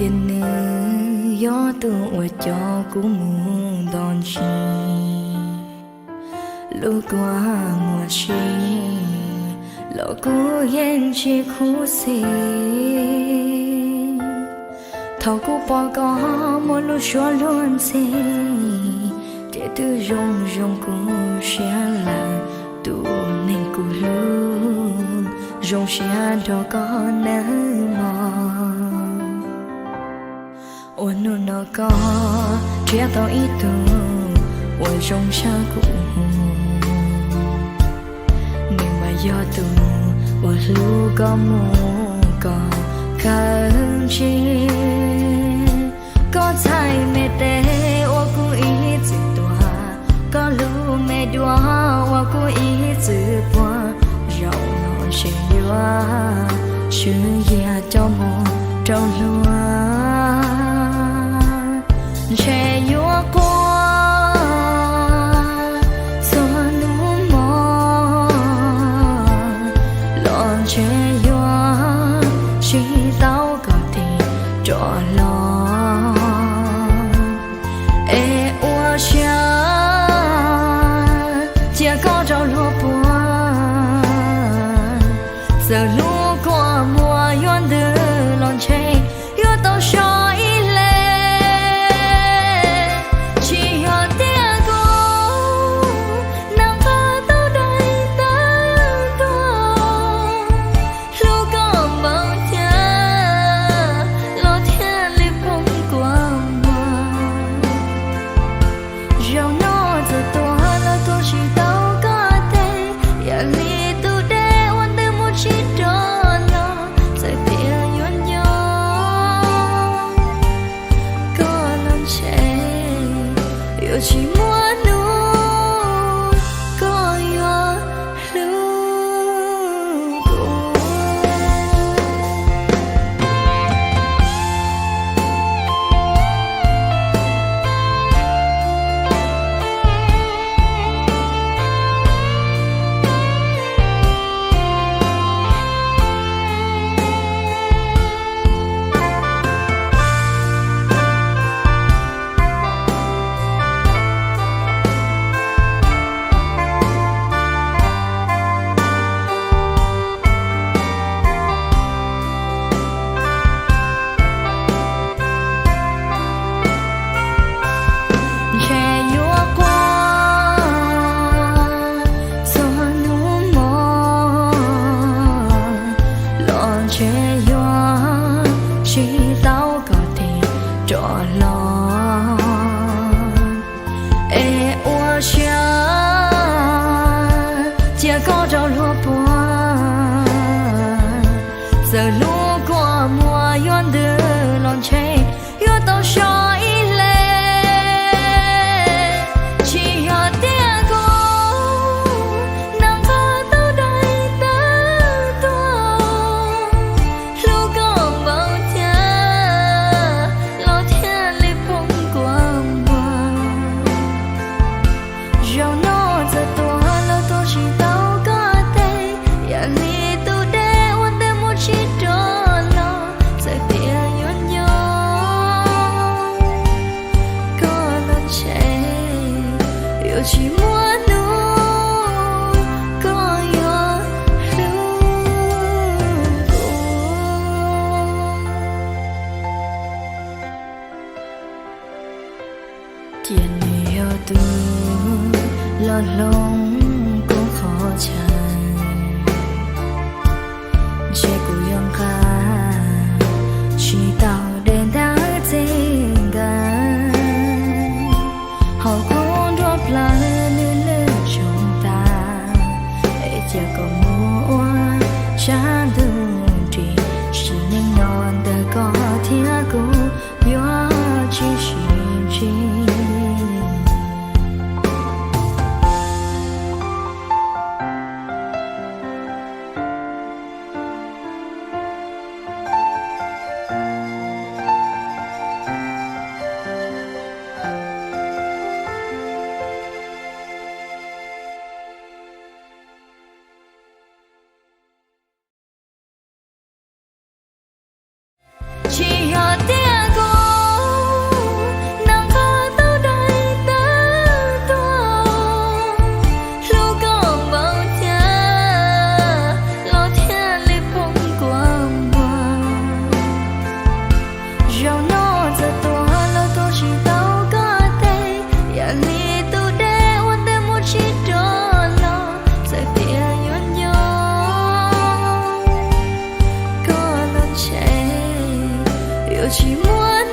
Ces nws yog tus uas coj kuv mus nto ntsis lub kua muag si, los kuv yeej tsis khuv xim. Thaum kuv pom koj muaj lub suab luag ntxhi, ces twb zoo zoo kuv siab lawm. Tus neeg kuv hlub, zoo siab nrog koj nawb mog. Uas hnub no koj nrhiav tau ib tug uas zoo tshaj kuv, nws mas yog tus uas hlub koj muaj koj kawg ntshe. Koj txhais me tes uas kuv ib txwm tuav, koj lub me duav uas kuv ib txwm puag, zaum no ntshe yuav tswv yam coj mus rau luag. Ntshe yuav quaj txhua hnub hmo los ntshe yuav tsis tau koj tig rov los. Es ua siab cia koj rov luag puag, txawm hlub kua muag yuav ntws los ntshe yuav tau so ib leeg. Tsis yog tiag kuv nqa tau daim tawv tuag, hlub koj npaum cas los thiaj li poob kua muag. Zaum no txawm tuag los tuag tsis tau koj tes, yam li tus dej uas twb mus tsis rov los. Txawm tias yuav nco koj los ntshe yuav tsis muaj hnub koj yuav hlub kuv. Ntshe yuav quaj txhua hnub hmo los ntshe yuav tsis tau koj tig rov los. Es ua siab cia koj rov luag puag, txawm hlub kua muag yuav ntws los ntshe yuav tau so ib leeg. Tsis yog tiag kuv nqa tau daim tawv tuag, hlub koj npaum cas los thiaj li poob kua muag. Zaum no txawm tuag los tuag tsis tau koj tes, yam li tus dej uas twb mus tsis rov los. Txawm tias yuav nco koj los ntshe yuav tsis muaj hnub koj yuav hlub kuv. Cia nws yog tus los hloov kuv qhov chaw, ntshe kuv yuav nqa tsis tau dej ntawv txij nkawm hauv kuv nruab plawv lwj lwj tsoog tas. Es cia koj mus ua tshav ntuj nrim, sim neej no ntawm koj thiab kuv yuav tsis sib ntsib. Tsis yog tiag tseg, yuav tsis muaj